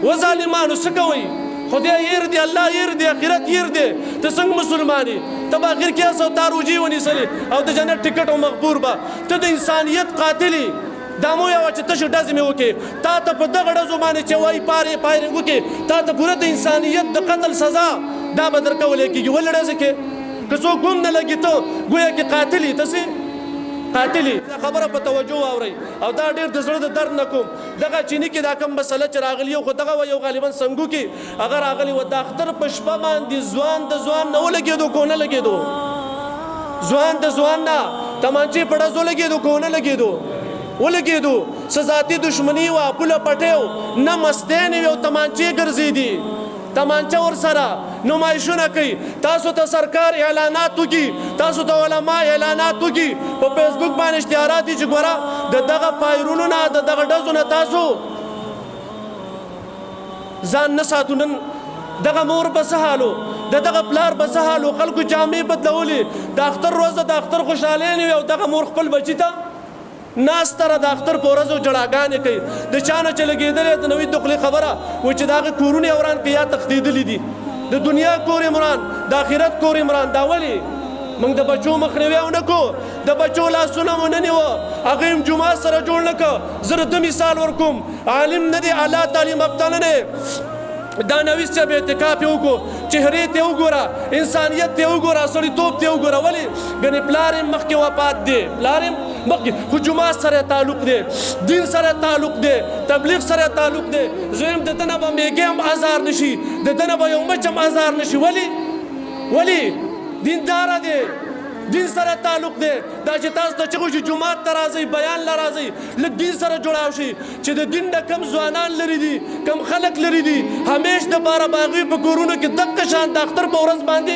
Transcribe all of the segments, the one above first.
و ظالمانو څه کوئ؟ خدای هیر دی، الله هیر دی، اخرت هیر دی. ته څنګه مسلمان یې؟ ته به اخر کې هسه تا روژې ونیسلې او د جنت ټکټ او مغفور به. ته د انسانیت قاتل یې. دا مو وایه چې تشې ډزې مې وکړې، تا ته په دغه ډزو باندې چې وایي پارې پایرنګ وکړې، تا ته پوره د انسانیت د قتل سزا دا به درکولی کېږي. ولې ډزې کې؟ که څوک هم نه لګي ته ګویا کې قاتل یې، ته څه قاتل یې. دا خبره په توجه واورئ او دا ډېر د زړه د درد نه کوم. دغه چینی کې دا کوم مسله چې راغلی، یو خو دغه وه، یو غالبا سنګو کې هغه راغلی وه. د اختر په شپه باندې ځوان د ځوان نه ولګېدو کو نه لګېدو؟ ځوان د ځوان نه تمانچې په ډزو لګېدو کو نه لګېدو؟ ولګېدو. څه ذاتي دښمني وه، پوله پټیو نه مستې نه وي او تمانچې ګرځېدي، تمانچه ورسره نمایشونه کوي. تاسو ته سرکار اعلانات وکړي، تاسو ته علما اعلانات وکړي، په فیسبوک باندې اشتهارات دي چې ګوره د دغه فایرونو نه، د دغه ډزو نه تاسو ځان نه ساتو. نن دغه مور به څه حالو، د دغه پلار به څه حالو؟ خلکو جامې بدلولې، د اختر ورځ ده، د اختر خوشحالۍ نه وي او دغه مور خپل بچي ته ناسته ده د اختر په ورځو ژړاګانې کوي. د چا نه چې لګېدلې د نوید د خولې خبره و چې د هغه کورونه یې وران کړي یا تښتېدلي دي. د دنیا کور یې وران، د آخرت کور یې وران. دا ولې؟ موږ د بچو مخنیوی ونه کړو، د بچو لاسونه مو نه نیوه، هغه هم جومات سره جوړ نه کړ. زه د ده مثال ورکوم، عالم نه دی، اعلی تعلیم یافته نه دی، دا نویس چې به اعتکاف یې وکړو، چهرې ته وګوره، انسانیت ته وګوره، سړیتوب ته وګوره. ولې؟ ګنې پلار یې مخکې وفات دی، پلار یې مخکې، خو جومات سره تعلق دی، دین سره تعلق دی، تبلیغ سره تعلق دی. زویم د ده نه به میږی هم ازار نشي، د ده نه به یو مچ هم ازار نشي. ولې؟ ولې؟ دینداره دی، دین سره تعلق دی. دا چې تاسو ته چغو چې جومات ته راځئ، بیان له راځئ، لږ دین سره جوړاو شئ چې د دین نه کم ځوانان لري دي، کم خلک لري دي، همیش د پاره به هغوی په کورونو کې دقه شان د اختر په ورځ باندې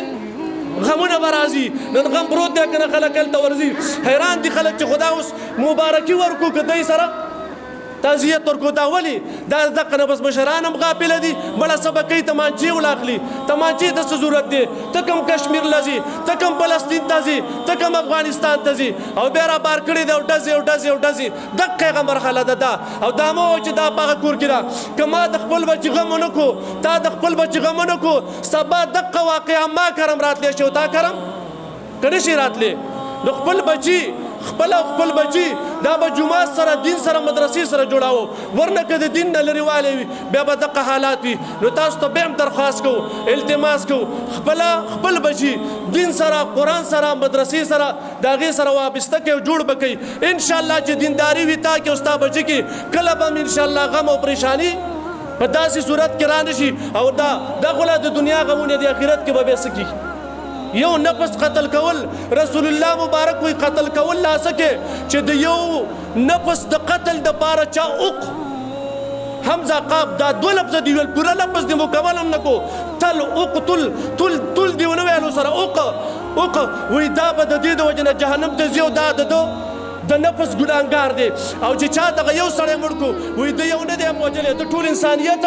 غمونه به راځي. نن غم پروت دی که نه، خلک هلته ورځي، حیران دي خلک چې خدا اوس مبارکي ورکو که دی سره تعزیت ورکو. دا ولی؟ دا دقه نه بس مشران هم غافل دي. مړه څه به کوي؟ تمانچې ولاخلي. تمانچې ته څه ضرورت دی؟ ته کوم کشمیر له ځي، ته کوم فلسطین ته ځي، ته کوم افغانستان ته ځي او بیا را بار کړی دی او ډزې او ډزې او ډزې. دقه هغه مرحله ده دا. او دا مه وایه چې دا په هغه کور کې ده. که ما د خپل بچي غم ونه کړو، تا د خپل بچي غم ونه کړو، سبا دقه واقعه ما کرم راتلی شي او تا کرم که نه شي راتلی. نو خپل بچي خپل او خپل بچي دا به جومات سره، دین سره، مدرسې سره جوړاوو، ورنه که د دین نه لرې والی وي بیا به دقه حالات وي. نو تاسو ته بیا هم درخواست کوو، التماس کوو، خپل خپل بچي دین سره، قرآن سره، مدرسې سره، د هغې سره وابسته کوي او جوړ به کوي. انشاءالله چې دینداري وي تا کې او ستا بچي کې، کله به هم انشاءالله غم او پریشانی په داسې صورت کې رانشي. او دا دا خو لا د دنیا غمونه دي، آخرت کې به بیا څه کېږي؟ یو نفس قتل کول، رسول الله مبارک وی قتل کول لا سکه چې د یو نفس د قتل د پاره چا اوق حمزه قاف دا دو لفظ دی ویل، پوره لفظ دی مکمل هم نکو، تل اقتل تل تل دی ونه ویلو سره اوق اوق وی، دا به د دې د وجې نه جهنم ته ځي او دا د ده د نفس ګناهګار دی. او چې چا دغه یو سړی مړ کو، وی د یو نه دی هم وژلی، د ټول انسانیت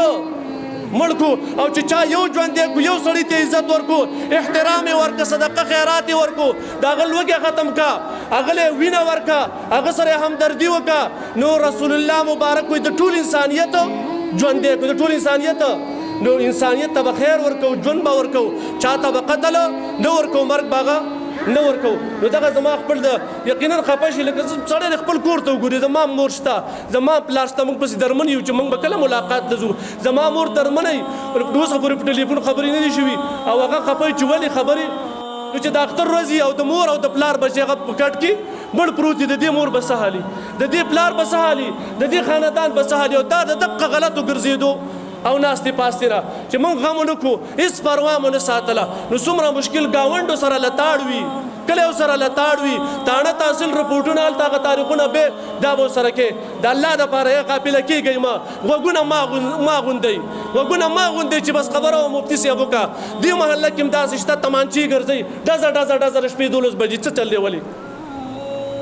مړ کو. او چې چا یو ژوندی کو، یو سړي ته عزت ورکو، احترام یې ورکه، صدقه خیرات یې ورکو، د هغه لوږه ختم کا، هغه له وینه ورکا، هغه سره همدردي وکا، نو رسول الله مبارک وي د ټول انسانیت ژوندی کو، د ټول انسانیت. نو انسانیت ته به خیر ورکو، ژوند به ورکو، چاته به قتل نه ورکو، مرګ به هغه نه ورکو. نو دغه زما خپل د یقینا خفه شي، لکه سړی د خپل کور ته وګوري، زما مور شته، زما پلار شته، موږ پسې درمن یو چې موږ به کله ملاقات ته ځو. زما مور درمنه اوسه پورې په ټلیفون خبرې نه دي شوي او هغه خفه چې ولې خبرې. نو چې د اختر ورځ او د مور او د پلار بچی هغه په کټ کې مړ پروت دی، د دې مور به څه حالي، د دې پلار به څه حالي، د دې خاندان به څه حالي؟ او دا د دقه غلطو ګرځېدو او ناستې پاستې نه چې موږ غم ونه کړو، هېڅ پروا مو نه ساتله. نو څومره مشکل ګاونډو سره لتاړ وي، کلیو سره لتاړ وي، تاڼه تحصیل رپورټونه هلته هغه تاریخونه به دا به سره کې. د الله دپاره یې غافله کېږئ مه، غوږونه ما غوندئ، غوږونه ما غوندئ چې بس خبره وه مفتي صاحب وکړه. دې محله کې هم داسې شته، تمانچې ګرځئ، ډزه ډزه ډزه د شپې 12 بجې. څه چل دی؟ ولې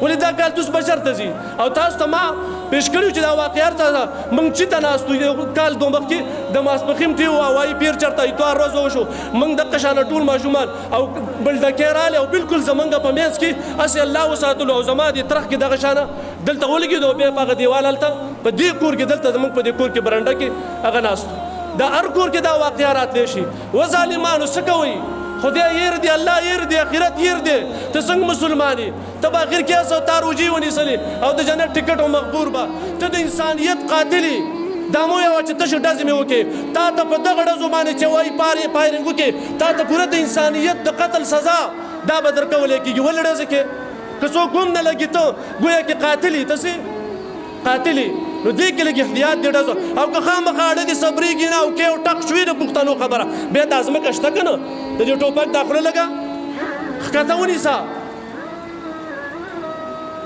ولې دا کال دوس به چرته ځي؟ او تاسو ته ما پیش کړي چې دا واقعه هر څه موږ چې ته ناست یو کال دوه مخکې د ماسپښین ټي او هوایي پیر چرته اتوار ورځ وشو، موږ دقه شانه ټول ماشومان او بل ډکی راغلی او بالکل زمونږ په منځ کې هسې الله وساتلو. او زما دې ترخ کې دغه شانه دلته ولګېدو او بیا په هغه دیوال هلته په دې کور کې، دلته زموږ په دې کور کې برنډه کې هغه ناست. د هر کور کې دا واقعه راتلی شي. و ظالمانو، څه کوئ؟ خدای ير دی، الله ير دی، اخرت ير دی. ته څنګه مسلمان یې؟ ته به اخر کې هسه تا روژې ونیسلې او د جنت ټکټ او مغبور به. ته د انسانیت قاتل یې. دا مو یوه چې تشې ډزې مې وکړې، تا ته په دغه ډزو باندې چې وایي پارې فایرنګ وکړې، تا ته پوره د انسانیت د قتل سزا دا به درکولی کېږي. ولې ډزې کې که څوک هم نه لګي، ته ګویا کې قاتل یې، ته څه قاتل یې. نو دې کې لږ احتیاط دی ډزو، او که خامخا اړه دې صبرېږي نه او کې او ټک شوې د پښتنو خبره، بیا دا ځمکه شته که نه، د دې ټوپک دا خوله لږه ښکته ونیسه.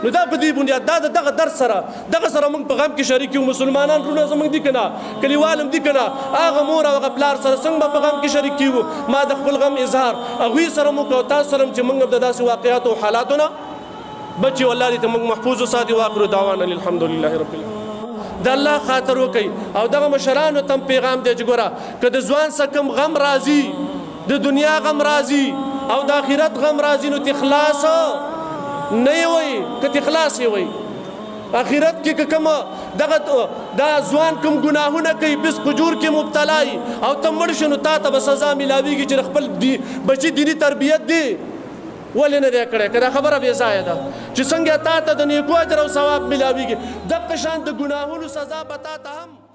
نو دا په دې بنیاد دا د دغه درس سره دغه سره موږ په غم کې شریک یو. مسلمانان وروڼه زموږ دي که نه، کلیوال هم دي که نه، هغه مور او هغه پلار سره څنګه به په غم کې شریک کیږو؟ ما د خپل غم اظهار هغوی سره مو او تاسو سره چې موږ هم د داسې واقعاتو او حالاتو نه بچي، الله دې ته موږ محفوظ وساتي. واخر دعوانا الحمد لله رب العالمین. د الله خاطر وکي او دغه مشرانو تم پیغام دی چې ګوره، که د ځوان څخه کوم غم راځي، د دنیا غم راځي او د آخرت غم راځي، نو تخلاص نه وي. که تخلاص وي آخرت کې، که کوم دغه دا ځوان کوم ګناهونه کوي، فسق فجور کې مبتلا او ته مړ شې، نو تا ته به سزا ملاویږي چې خپل دی بچی دیني تربیت دی ولې نه دی کړی. که دا خبره بې ځایه ده چې څنګه تا ته د نیکو اجر او ثواب ملاویږي، دغه شان د ګناهونو سزا به تا ته هم